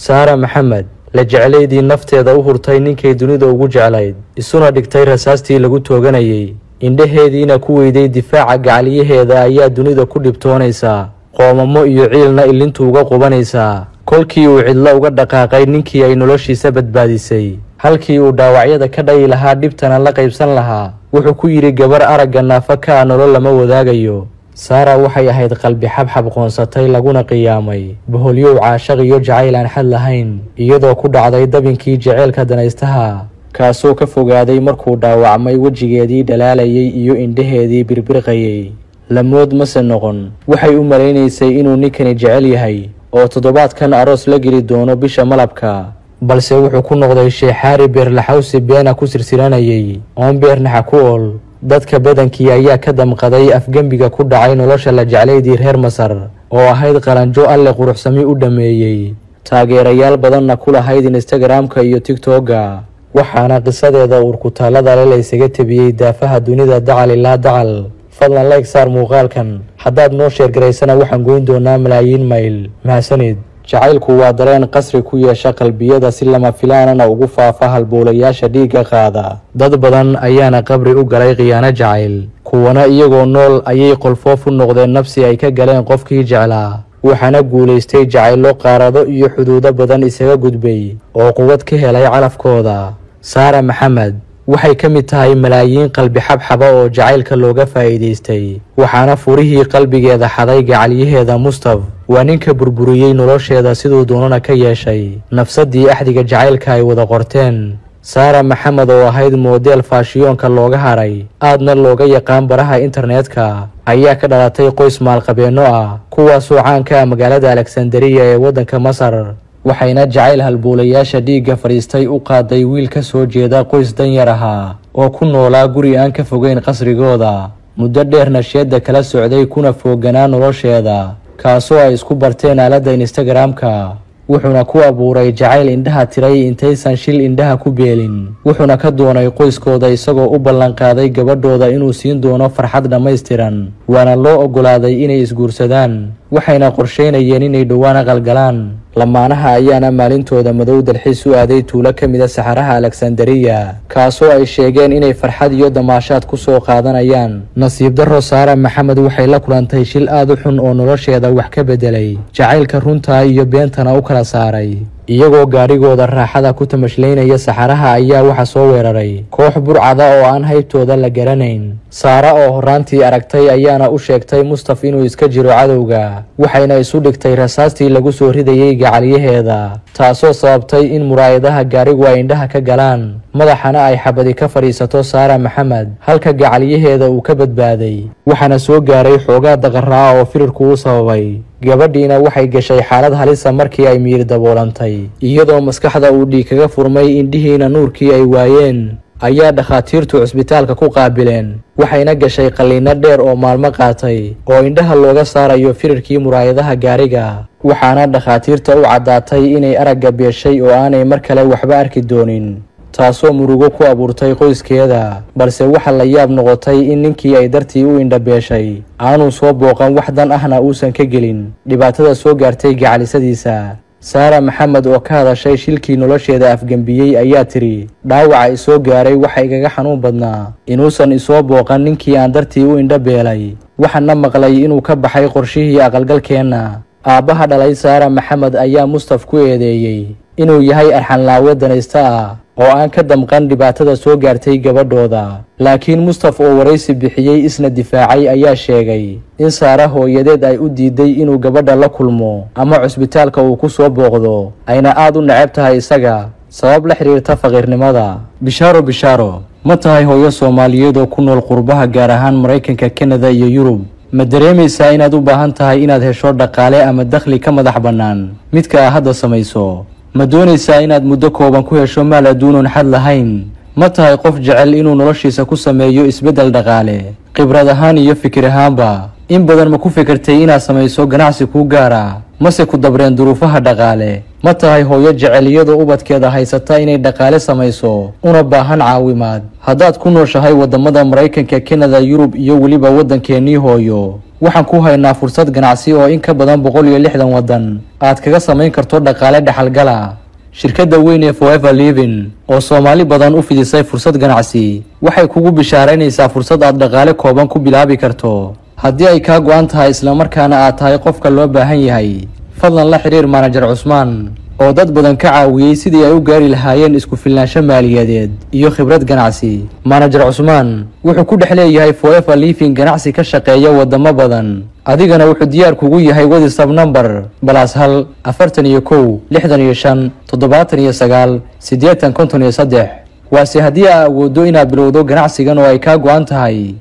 Saara Maxamed, la jeclaydii nafteeda u hurtay ninkay dunida ugu jeclayd, isuna dhigtay rasaastii lagu tooganayay, indhaheediina ku weyday difaaca gacaliyaheeda, ayaa dunida ku dhibtoonaysaa, qoomamo iyo ciilna ilintu uga qubanaysaa kolkii uu cidlo uga dhaqaaqay ninkii ay noloshiisa badbaadisay. Halkii uu dhaawacyada ka dhayi lahaa, dhibtana la qaybsan lahaa, wuxuu ku yidhi gabar aragga naafa ka ah nolol lama wadaagayo. Saara waxay ahayd qalbi xabxab qoonsatay laguna qiyaamay boholyow caashaq iyo jacayl aan xad lahayn, iyadoo ku dhacday dabinkii jaceylka danaystaha, kaasoo ka fogaaday markuu dhaawacmay wejigeedii dhalaalayay iyo indhaheedii birbirqayay. Lamood mase noqon. Waxay u malaynaysay inuu ninkani jecel yahay oo toddobaadkan aroos la geli doono bisha malabka, balse wuxuu ku noqday sheexaari beerlaxawsi beena ku sirsiranayay oon beernaxa ku ool. Dadka badankii ayaa ka damqaday afgembiga ku dhacay nolosha la jeclaydii reer Masar oo ahayd qalanjo Alle quruxsami u dhammeeyey, taageerayaal badanna ku lahayd Instagram-ka iyo TikTok-ga. Waxaana qisadeeda uurkutaalada le la isaga tebiyey daafaha dunida dacal ilaa dacal. Fadlan like saar muuqaalkan, haddaad noo sheergaraysana waxaan goyn doonaa malaayiin mayl. Mahadsanid. Jacaylku waa dareen qasri ku yeesha qalbiyada, si lama filaanana ugu faafa halbowlayaasha dhiigga qaada. Dad badan ayaana qabri u galay khiyaano jacayl, kuwana iyagoo nool ayay qolfoof u noqdeen nafsi ay ka galeen qofkii jeclaa. Waxaana guulaystay jacaylo qaarado iyo xuduudo badan isaga gudbay oo quwad ka helay calafkooda. Saara Maxamed waxay ka mid tahay malaayiin qalbi xabxaba oo jacaylka looga faa'iidaystay, waxaana furihii qalbigeeda xaday gacalyaheeda Mustaf. Waa ninka burburiyey nolosheeda siduu doonana ka yeeshay nafsadii axdiga jacaylka ay wada qorteen. Saara Maxamed oo ahayd moodeel faashiyoonka looga haray, aadna looga yaqaan baraha internetka, ayaa ka dhalatay qoys maalqabeenno ah, kuwaasoo caan ka ah magaalada Alexandria ee waddanka Masar. Waxayna jacayl halbuulayaasha dhiigga fadhiistay u qaaday wiil ka soo jeeda qoys danyar ahaa oo ku noolaa guri aan ka fogeyn qasrigooda, muddo dheerna sheedda kala socday kuna fooganaa nolosheeda, kaasoo ay isku barteen aaladda Instagram-ka. Wuxuuna ku abuuray jacayl indhaha tiray intaysan shil indhaha ku beelin, wuxuuna ka doonay qoyskooda isagoo u ballanqaaday gabadhooda inuu siin doono farxad dhammaystiran, waana loo oggolaaday inay isguursadaan. Waxayna qorsheynayeen inay dhowaan aqalgalaan. Lamaanaha ayaana maalintooda madow dalxiis u aaday tuulo ka mid a saxaraha Alexandria, kaasoo ay sheegeen inay farxad iyo damaashaad ku soo qaadanayaan. Nasiib darro, Saara Maxamed waxay la kulantay shil aad u xun oo nolosheeda wax ka beddelay, jacaylka runtaa iyo beentana u kala saaray. Iyagoo gaadhigooda raaxada ku tamashlaynaya saxaraha ayaa waxa soo weeraray koox burcada oo aan haybtooda la garanayn. Saara oo horraantii aragtay ayaana u sheegtay Mustaf inuu iska jiro cadowga, waxayna isu dhigtay rasaastii lagu soo ridayay gacalyaheeda, taasoo sababtay in muraayadaha gaadhigu ay indhaha ka galaan, madaxana ay xabadi ka fadhiisato Saara Maxamed, halka gacalyaheeda uu ka badbaaday. Waxaana soo gaaray xoogaa daqaraa oo firirku u sababay. Gabadhiina waxay gashay xaalad halisa markii ay miyir daboolantay, iyadoo maskaxda uu dhiig kaga furmay, indhihiina nuurkii ay waayeen ayaa dhakhaatiirtu cusbitaalka ku qaabileen. Waxayna gashay qalliino dheer oo maalmo qaatay oo indhaha looga saarayo firirkii muraayadaha gaariga, waxaana dhakhaatiirta u caddaatay inay aragga beeshay oo aanay mar kale waxba arki doonin, taasoo murugo ku abuurtay qoyskeeda. Balse waxa la yaab noqotay in ninkii ay dartii u indhabeeshay aanuu soo booqan, wax dan ahna uusan ka gelin dhibaatada soo gaartay gacalisadiisa. Saara Maxamed oo ka hadashay shilkii nolosheeda afgembiyey ayaa tiri: dhaawaca isoo gaaray waxa igaga xanuun badnaa inuusan isoo booqan ninkii aan dartii u indhabeelay, waxaana maqlay inuu ka baxay qorshihii aqalgalkeenna. Aabbaha dhalay Saara Maxamed ayaa Mustaf ku eedeeyey inuu yahay arxanlaawe danaysta ah oo aan ka damqan dhibaatada soo gaartay gabadhooda. Laakiin Mustaf oo waraysi bixiyey isna difaacay ayaa sheegay in Saara hooyadeed ay u diiday inuu gabadha la kulmo ama cusbitaalka uu ku soo booqdo, ayna aad u neceb tahay isaga sabab la xiriirta faqiirnimada. Bishaaro bishaaro, ma tahay hooyo Soomaaliyeed oo ku nool qurbaha, gaar ahaan Maraykanka, Kanada iyo Yurub? Ma dareemaysaa inaad u baahan tahay inaad hesho dhaqaale ama dakhli ka madax bannaan midka aa hadda samayso? Ma doonaysaa inaad muddo kooban ku hesho maal adduunoon xad lahayn? Ma tahay qof jecel inuu noloshiisa ku sameeyo isbeddel dhaqaale, khibrad ahaan iyo fikir ahaanba? In badan ma ku fikirtay inaad samayso ganacsi kuu gaara, mase ku dabreen duruufaha dhaqaale? Ma tahay hooyo jecel iyadoo ubadkeeda haysata inay dhaqaale samayso una baahan caawimaad? Haddaad ku nooshahay waddamada Maraykanka, Kanada, Yurub iyo weliba waddankeennii hooyo, Waxaan ku haynaa fursad ganacsi oo in ka badan 160 waddan aad kaga samayn karto dhaqaale dhexalgala. Shirkadda weyn ee Forever Living oo Soomaali badan u fidisay fursad ganacsi waxay kugu bishaaraynaysaa fursad aad dhaqaale kooban ku bilaabi karto. Haddii ay kaa go-an tahay islamarkaana aad tahay qofka loo baahan yahay, fadlan la xiriir manajer Cusmaan oo dad badan ka caawiyey sidii ay u gaari lahaayeen isku filnaansho maaliyadeed iyo khibrad ganacsi. Manajer Cusmaan wuxuu ku dhex leeyahay Forever Living ganacsi ka shaqeeya wadamo badan, adigana wuxuu diyaar kugu yahay WhatsApp number +1 41 65 79 80 53. Waase haddii aa awooddo inaad bilowdo ganacsigan oo ay kaa go-an tahay.